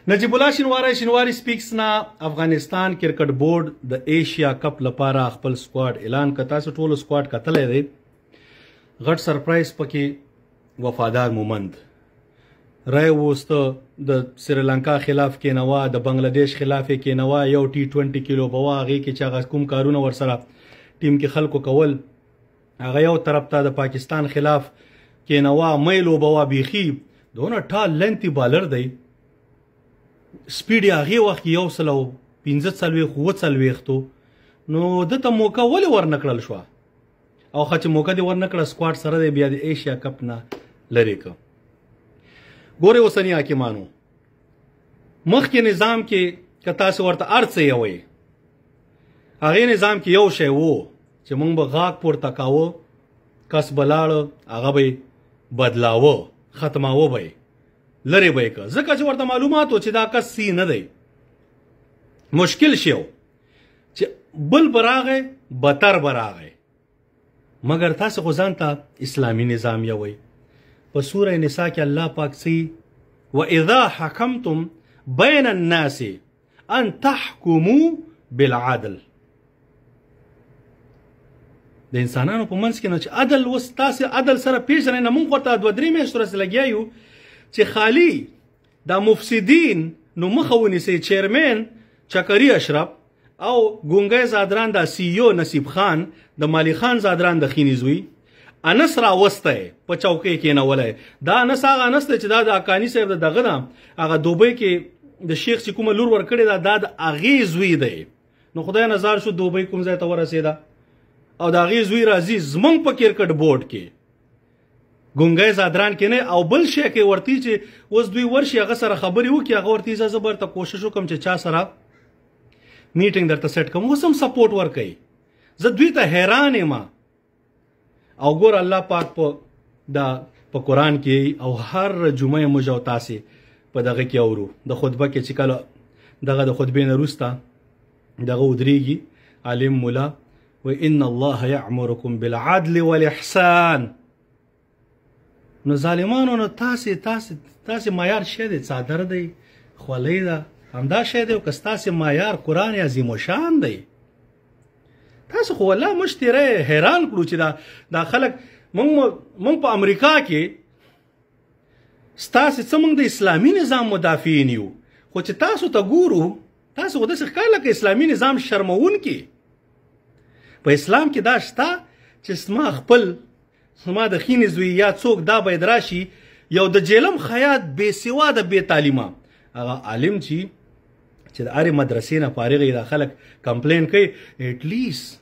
نجیب الله شینواری، شینواری سپیکس نه افغانستان کرکټ بورډ د ایشیا کپ لپاره خپل سکواډ اعلان کړ. تاسو ټولو سکواډ کتلی دی. غټ سرپرایز پکې وفادار مومند رای ووسته، د سریلانکا خلاف کېنوا، د بنگلادیش خلاف یې کېنوا، یو ټي 20 کې لوبوه، هغې کې چې هغه کوم کارونه ورسره ټیم کې خلکو کول هغه یو طرف ته، د پاکستان خلاف کېنوا، مې لوبوه، بیخي دونه ټال لنتی بالر دی. سپیډ یې هغې وخت کې 145 47، نو ده ته موقع ولې ورنه کړل شوه؟ او ښه چې موقع دې ورنه کړه، سکواډ سره دی بیا د ایشیا کپ نه لرې که. ګورئ اوسني حاکمانو، مخکې نظام کې که تاسې ورته هر څه یوئ، هغې نظام کې یو شی وو چې موږ به غاږ پورته کاوه، کس به لاړه، هغه به یې بدلاوه، ختماوه به یې، لرې به یې که، ځکه چې ورته معلومات و چې دا کس سی نه دی. مشکل شی چې بل به راغی، بتر به راغی. مګر تاسې خو ځان ته اسلامي نظام یوئ. په سوره نساء کې الله پاک سی واذا حکمتم بین الناس ان تحکموا بالعدل. د انسانانو په منځ کې نو چې عدل اوس تاسې عدل سره پیژنئ نه، موږ ورته دوه درې میاشتې ورسې لګیا یو چې خالی دا مفسدین نو مخه ونیسئ. چیرمن چکري اشرف او ګونګی زادران دا سی یو نصیب خان د مالی خان زادران د خینې زوی انس راوستی په چوکۍ کېنولی. دا انس هغه انس دی چې دا د حقاني صاحب د دغه نه هغه دوبۍ کې د شیخ چې کومه لور ورکړې ده، دا د هغې زوی دی. نو خدای نظر شو دوبۍ کوم ځای ته ورسېده او د هغې زوی راځي زمونږ په کرکټ بورډ کې ګونګی زادران کې نه. او بل شی کې ورتی چې اوس دوی ورشي هغه سره خبرې وکړي، هغه ورتی زه به ورته کوشش وکړم چې چا سره میټینګ درته سیټ کوم، اوس هم سپورټ ورکوي. زه دوی ته حیران یم. او ګور الله پاک په دا په قرآن کې او هر جمعه موږ او تاسې په دغه کې اورو د خطبه کې چې کله دغه د خطبې نه وروسته دغه ودرېږي عالم ملا و ان الله یأمرکم بالعدل والاحسان. نو ظالمانو نو تاسې تاسې تاسې معیار شی دی، څادر دی، خولۍ ده، همدا شی دی. او که ستاسې معیار قرآن عظیم شان دی، تاسو خو والله موږ تیری حیران کړو چې دا خلک موږ په امریکا کې ستاسې څه موږ د اسلامي نظام مدافعین یو، خو چې تاسو ته ګورو تاسو خو داسې ښکاري لکه اسلامي نظام شرموونکي. په اسلام کې دا شته چې زما خپل زما د خینې زوی یا څوک دا باید راشي، یو د جیلم خیاط بې سواده بې تعلیمه هغه عالم چې د هرې مدرسې نه فارغ دا خلک کمپلین کوي، اټلیست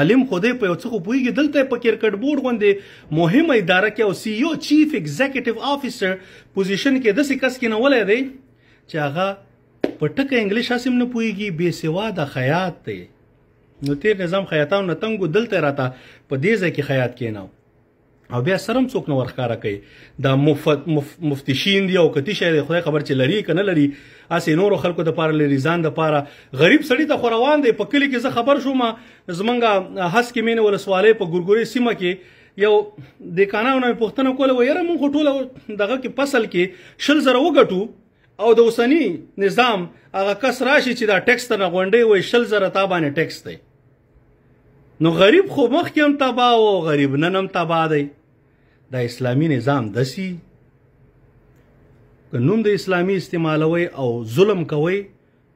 عالم خو دی په یو څه خو پوهېږي. دلته په کرکټ بورډ غوندې مهمه اداره کې او سی یو چیف ایگزیکټیو آفیسر پوزیشن کې داسې کس کېنولی دی چې هغه په ټکه انګلیش هسې هم نه پوهېږي، بې سواده خیاط دی. نو تېر نظام خیاطانو نه تنګ و، دلته یې راته په دې ځای کې خیاط کېناو او بیا سره هم څوک نه ورښکاره کوي. دا مفتشین دي او که څه شی دی خدای خبر چې لري که نه لري، هسې نورو خلکو دپاره لري، ځان دپاره. غریب سړي ته خو روان دی. په کلي کې زه خبر شوم، زمونږ هسکې مینې ولسوالۍ په ګورګورې سیمه کې یو دهقانانو نه مې پوښتنه کوله، وایي یاره مونږ خو ټوله دغه کې فصل کې 20,000 وګټو او د اوسني نظام هغه کس راشي چې دا ټیکس ته نه غونډې وایي 20,000 تا باندې ټیکس دی. نو غریب خو مخکې هم تباه و، غریب نن هم تباه دی. دا اسلامي نظام دسی که نوم د اسلامي استعمالوئ او ظلم کوئ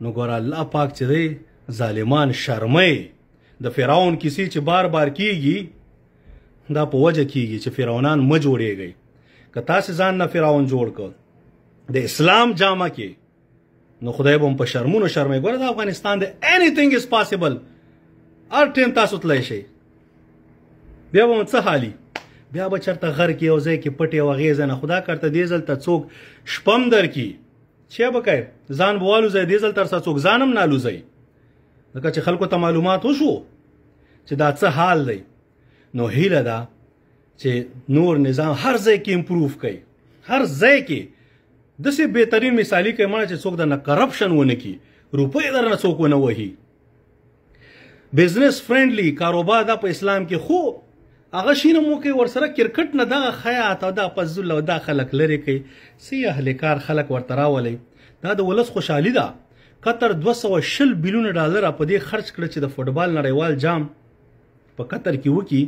نو ګوره الله پاک چې دی ظالمان شرمئ. د فرعون کیسې چې بار بار کیږي دا په وجه کیږي چې فرعونان مه جوړیږئ. که تاسې ځان نه فرعون جوړ کړ د اسلام جامه کې نو خدای به هم په شرمونو شرمئ. ګوره د افغانستان دی، anything is possible، هر ټیم تاسو تللی شئ. بیا به مو څه حالي، بیا به چېرته غر کې یو ځای کې پټې او هغې ځای نه خدا کرته دې ځل ته څوک شپم درکړي چې به کوې، ځان به والوځئ، دې ځل تر څوک ځان هم نه الوځئ، ځکه چې خلکو ته معلومات وشو چې دا څه حال دی. نو هیله ده چې نور نظام هر ځای کې امپروف کوي، هر ځای کې داسې بهترین مثالي کوي مړه چې څوک درنه کرپشن ونه کړي، روپۍ درنه څوک ونه وهي، بزنس فرندلی کاروبار دا په اسلام کې. خو هغه شي نه مو کوي ورسره کرکټ نه دغه خیاط او دا فضل او دا خلک لرې کوي، سی اهل کار خلک ورته راولئ. دا د ولس خوشحالي ده. قطر 220 بیلیون ډالر په دې خرج کړ چې د فوټبال نړیوال جام په قطر کې وکي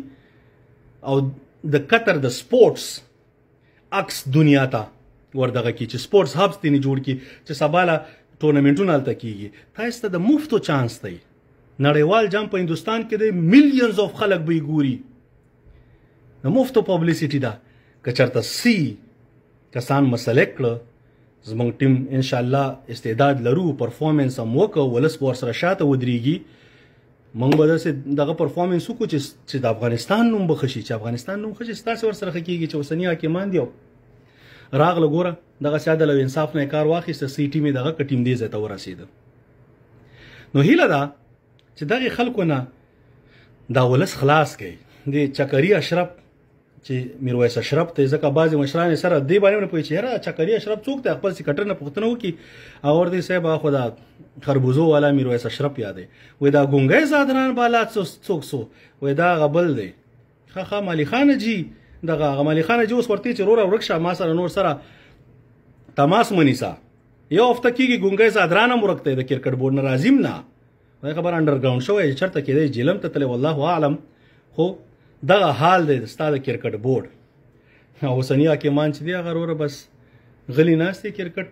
او د قطر د سپورتس عکس دنیا ته وردغه کی، چې سپورتس هبس دې جوړ کی، چې سباله ټورنمنټونه هلته کیږي. تاسو ته د مفتو چانس دی. نړیوال جام په هندوستان کې دی، میلیونز اف خلک به یې ګوري، د مفتو پبلسټي ده. که چېرته سی کسان مسلک کړه، زمونږ ټیم ان شاء الله استعداد لرو، پرفورمنس هم وکړو، ولس به ورسره شاته ودرېږي، مونږ به داسې دغه پرفورمنس وکړو چې د افغانستان نوم به ښه شي، چې افغانستان نوم ښه شي ستاسې ورسره ښه کېږي. چې اوسني حاکمان دي او راغله ګوره دغسې عدل او انصاف نه یې کار واخیسته، سی ټیم یې دغه که ټیم دې ځای ته ورسېده. نو هیله ده چې دغې خلکو نه دا ولس خلاص کړي. دې چکري اشرف چې میرویس اشرف ته، ځکه بعضې مشران یې سره دې باندې نه پوهېږي چې یاره چکري اشرف څوک دی، خپل سکرټر نه پوښتنه وکړي، هغه ورته صاحب هغه خو دا خربوزو والا میرویس اشرف یادی. وایي دا ګونګی زادران بالا څوک څو؟ وایي دا هغه بل دی. ښه ښه مالي خانه جي، دغه هغه مالي خانه جي اوس ورته چې وروره ورک شه، ما سره نور سره تماس مه نیسه. یو هفته کېږي ګونګی زادران هم ورک دی، د کرکټ بورډ نه راځي هم نه، دا خبره انډرګراونډ شوی، چېرته کېدی جیلم ته تللی والله اعلم. خو دغه حال دی ستا د کرکټ بورډ. اوسني حاکمان چې دی هغه وروره بس غلي ناست دي، کرکټ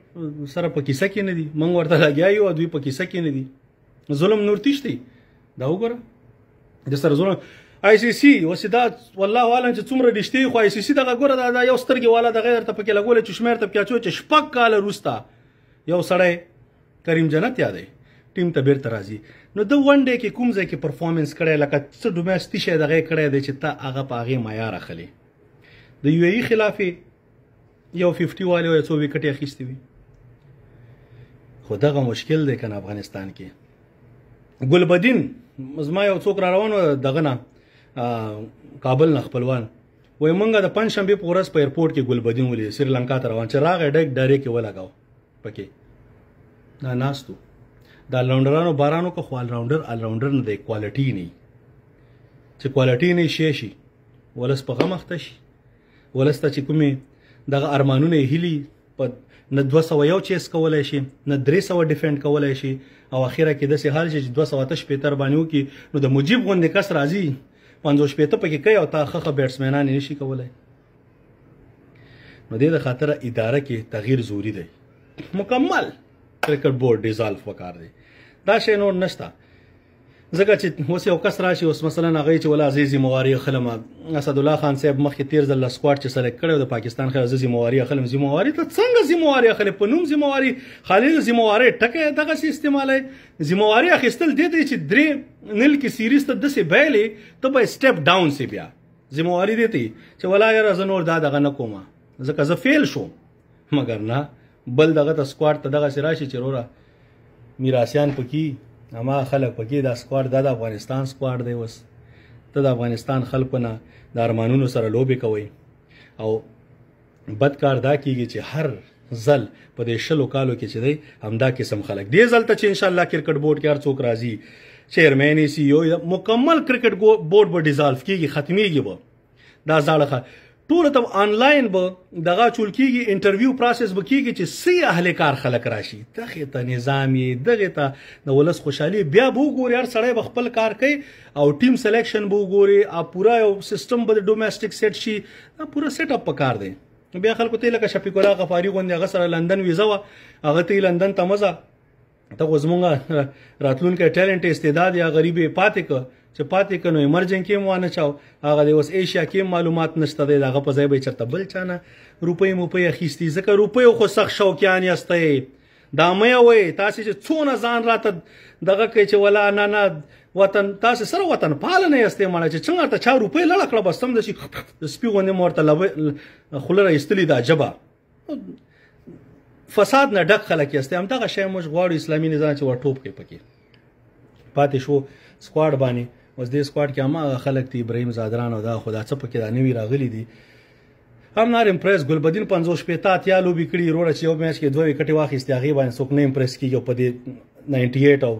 سره په کیسه کې نه دي، موږ ورته لګیا یو، دوی په کیسه کې نه دي. ظلم نور تیش دی، دا وګوره د سره ظلم. آی سی سی اوس دا والله اعلم چې څومره رښتې، خو آی سی سی دغه ګوره دا یو سترګې والا دغه درته پکې لګولی چې شمېر ته پکې اچوي چې 6 کاله وروسته یو سړی کریم جنت یادی ټیم ته بیرته راځي. نو د ون ډے کې کوم ځای کې پرفورمنس کړی، لکه څه ډومېسټي شی دغه کړی دی چې ته هغه په هغې معیار اخلي. د یو ای خلاف یو 50 والے او څو وکټې اخیستې وي. خو دغه مشکل دی کنه افغانستان کې. ګلبدین زما یو څوک را روان و دغه نه کابل نه خپلوان، وایي مونږ د پنجشنبې په ورځ په ایرپورټ کې ګلبدین ولید، سریلانکا ته روان، چې راغی ډایرک ډایرک یې ولګاو پکې دا ناست و. د الراونډرانو باران وکړه، خو الراونډر نه دی، کوالټي نه، چې کوالټي نه شی شي ولس په غم اخته شي. ولس ته چې کومې دغه ارمانونه یې هیلي په نه 201 چیس کولی شي، نه 300 ډیفند کولی شي، او اخره کې داسې حال شي چې 268 باندې وکړي، نو د مجیب غوندې کس راځي 50 پکې کوي او تا ښه ښه بیټسمنان یې نشي کولی. نو دې د خاطره اداره کې تغییر ضروري دی، مکمل کرکټ بورډ ډیزالف پکار دی، دا شی نور نشته. ځکه چې اوس یو کس راشي، اوس مثلا هغه چې ولا زه ذمهواري اخلم، اسدالله خان صاحب مخکې تېر ځل له سکواډ چې سلیکټ کړی د پاکستان خلاف، زه ذمهواري اخلم. ذمهواري ته څنګه ذمهواري اخلې؟ په نوم ذمهواري خالي ذمهواري ټکی دغسې استعمالوي. ذمهواري اخیستل دې دی چې 3 نل کې سیریز ته داسې بایلې، ته به سټپ ډاون سي. بیا ذمهواري دې ته چې ولا یاره زه نور دا دغه نه کوم ځکه زه فیل شوم. مګر نه، بل دغه ته سکواډ ته دغسې راشي چې وروره میراثیان پکې، اما خلک پکې، دا سکواډ دا د افغانستان سکواډ دی، اوس ته د افغانستان خلکو نه د ارمانونو سره لوبې کوئ. او بد کار دا کیږي چې هر ځل په دې 20 کالو کې چې دی همدا قسم خلک دې ځل ته چې انشاءالله کرکټ بورډ کې هر څوک راځي، چیرمن یې سی یو مکمل کرکټ بورډ به ډیزالف کیږي، ختمیږي به. دا زاړه ټول ته آنلاین به دغه چول کیږي، انټرویو پروسس به کیږي چې سی اهل کار خلک راشي. دغه ته نظام یې، دغه ته د ولس خوشحالي بیا به وګوري. هر سړی به خپل کار کوي او ټیم سلیکشن به وګوري، او پوره یو سیستم به ډومېسټک سیټ شي، دا پوره سیټ اپ پکار دی. بیا خلکو ته لکه شفیق الله غفاري غوندې هغه سره لندن ویزه وه، هغه ته لندن ته مه ځه، ته خو زمونږ راتلونکی ټیلنټ استعداد یا غریب یې پاتې که، چې پاتې که نو ایمرجنګ کې هم وانه چاو، هغه دی اوس ایشیا کې هم معلومات نشته دی، د هغه په ځای به یې چېرته بل چا نه روپۍ موپۍ اخیستي، ځکه روپیو خو سخت شوقیان یاستئ. دا مه وایئ تاسې چې څونه ځان راته دغه کوئ چې ولا نه نه وطن، تاسې سره وطن پاله نه یاستئ مړه، چې څنګه ورته چا روپۍ لړه کړه بس سم داسې د سپي غوندې مو ورته خوله را ایستلې ده. ژبه فساد نه ډک خلک یاستئ. همدغه شی موږ غواړو اسلامي نظام چې ورټوپ کړئ. پکې پاتې شو سکواډ باندې، اوس دې سکواډ کې هماغه خلک دي، ابراهیم زادران او دا خو دا څه پکې دا نوي راغلي دي. هم نار امپرس ګلبدین 50 شپېته 80 لوبې کړي وروره، چې یو میچ کې 2 ویکټې واخیستې، هغې باندې څوک نه امپرس کېږي. او په دې 98 او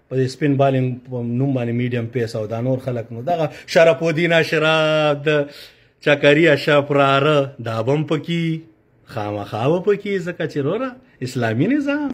په دې سپین بالینګ په نوم باندې میډیم پیس او دا نور خلک، نو دغه شرف الدین اشرف، د چکري اشرف راره، دا به هم پکې خامخا به پکې، ځکه چې وروره اسلامي نظام.